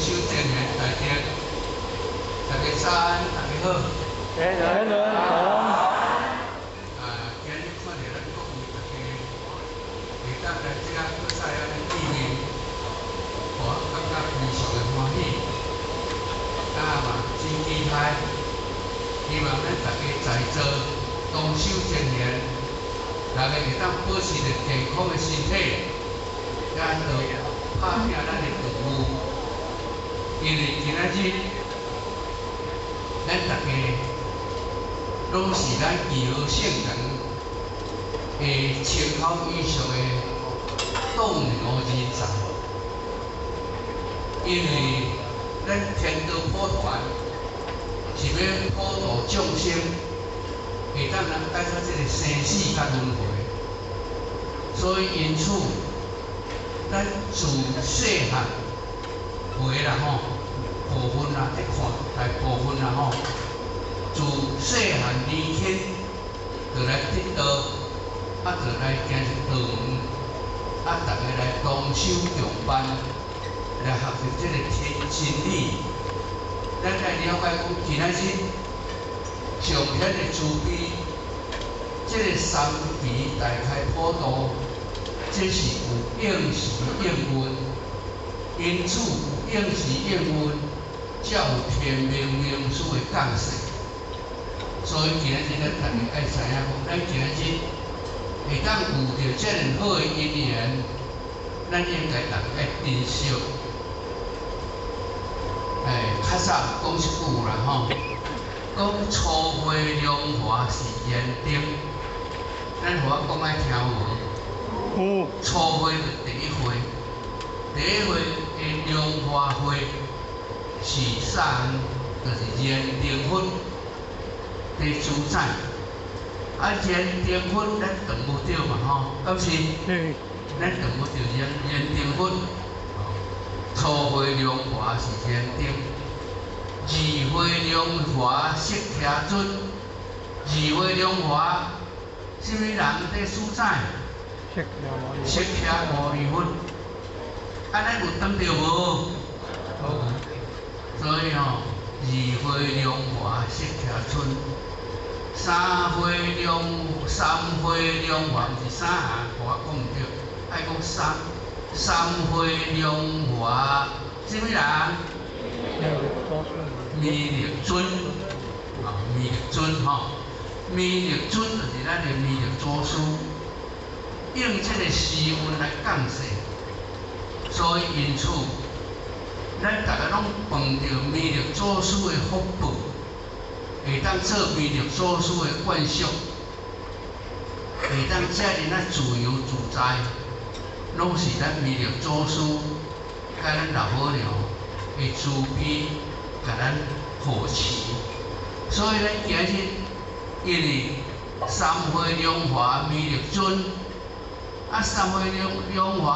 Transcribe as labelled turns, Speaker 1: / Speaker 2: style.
Speaker 1: 守莊嚴大德，大家早安，大家好。
Speaker 2: 天人早。
Speaker 1: 啊，今日看著咱各位大家會當來這個閣再按呢見面，予我感覺非常的歡喜。啊嘛，真期待，希望咱大家在座同修莊嚴，大家會當保持著健康的身體，來做拍拚咱的隊伍。因為今仔日，咱大家攏是咱祈和聖堂的千口以上的棟梁人才。因為咱天道普傳是欲普度眾生，會當人解脫這個生死佮輪迴，所以因此，咱自細漢回啦吼，部分啦，咧看大部分啦吼，自細漢年輕就來得道，啊，就來行入道門，啊，逐家來同修共辦，來學習這個天真理。咱來了解講，今仔日上顯的慈悲，這個三悲大開普度，這是有應時應運，因此有應時應運，才有天命明師的降世。所以今仔日咱逐家愛知影講，咱今仔日會當遇著遮爾好的因緣，咱應該逐家愛珍惜。欸，較早講一句啦吼，講初會龍華是燃燈，咱予我講愛聽有無？
Speaker 2: 有。
Speaker 1: 初會就第一會，第一會的龍華會是啥？就是燃燈佛佇主宰。啊，燃燈佛咱斷無著嘛吼，敢是？
Speaker 2: 是。
Speaker 1: 咱斷無著燃燈佛。初會龍華是燃燈，二會龍華釋迦尊，二會龍華，啥物人佇主宰？
Speaker 2: 釋迦牟尼。
Speaker 1: 釋迦牟尼佛。啊，咱有當著無？所以吼，二會龍華釋迦尊，三會龍華毋是三項，我講毋對，愛講三。三會龍華，啥物人？彌勒尊，啊，彌勒尊吼，彌勒尊就是咱的彌勒祖師，用這個時運來降世，所以因此，咱逐家攏傍著彌勒祖師的福報，會當做彌勒祖師的眷屬，會當遮爾仔自由自在。攏是咱彌勒祖師佮咱老母娘的慈悲，共咱護持。所以咱今日因為三會龍華彌勒尊，啊，三會龍華。